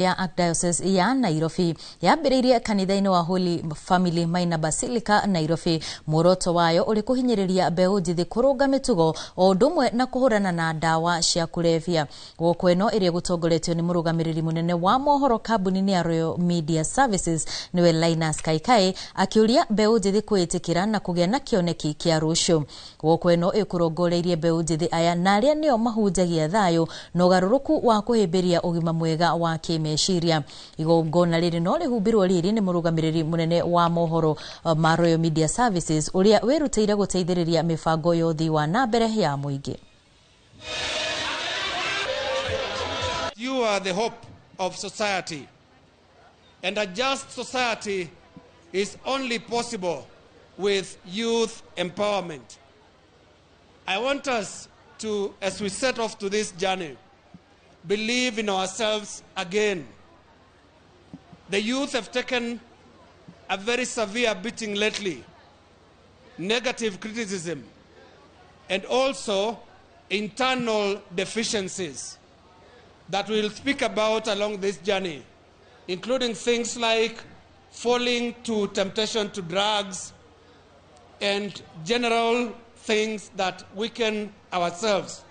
Ya Archdiocese ya Nairobi yambĩrĩirie kanitha-inĩ wa Holy Family Minor Basilica, Nairobi. Muoroto wayo ũrĩ kũhinyĩrĩria mbeũ njĩthĩ kũrũnga mĩtugo o ũndũ ũmwe na kũhũrana na ndawa cia kũrebia. Woko ĩno ĩrĩa ĩgũtongoretio nĩ mũrũgamĩrĩri mũnene wa mohoro kambuni-inĩ ya Royal Media Services, nĩwe Linus Kaikai, akĩũria mbeũ njĩthĩ kwĩĩtĩkĩra na kũgĩa na kĩoneki kĩa rũciũ. Woko ĩno ĩkũrongoreirie mbeũ njĩthĩ aya na arĩa nĩo mahunjagia thayũ na ũgarũrũku wa kũhĩmbĩria ũgima mwega wa kĩmeciria. Igongona rĩrĩ no rĩhumbĩrwo riri nĩ mũrũgamĩrĩri mũnene wa mohoro ma Royal Media Services, ũrĩa wĩrutĩire gũteithĩrĩria mĩbango ya ũthii wa na mbere ya mũingĩ. You are the hope of society. And a just society is only possible with youth empowerment. I want us to, as we set off to this journey, believe in ourselves again. The youth have taken a very severe beating lately, negative criticism, and also internal deficiencies that we'll speak about along this journey, including things like falling to temptation to drugs and general things that weaken ourselves.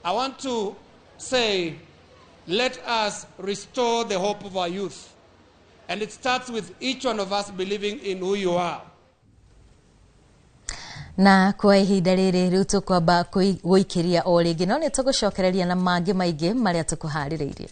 I want to say, let us restore the hope of our youth. And it starts with each one of us believing in who you are. Na kwa ihinda rĩrĩ rĩu tũkwamba gũikĩria o rĩngĩ, no nĩ tũgũcokereria na mangĩ maingĩ marĩa tũkũharĩrĩirie.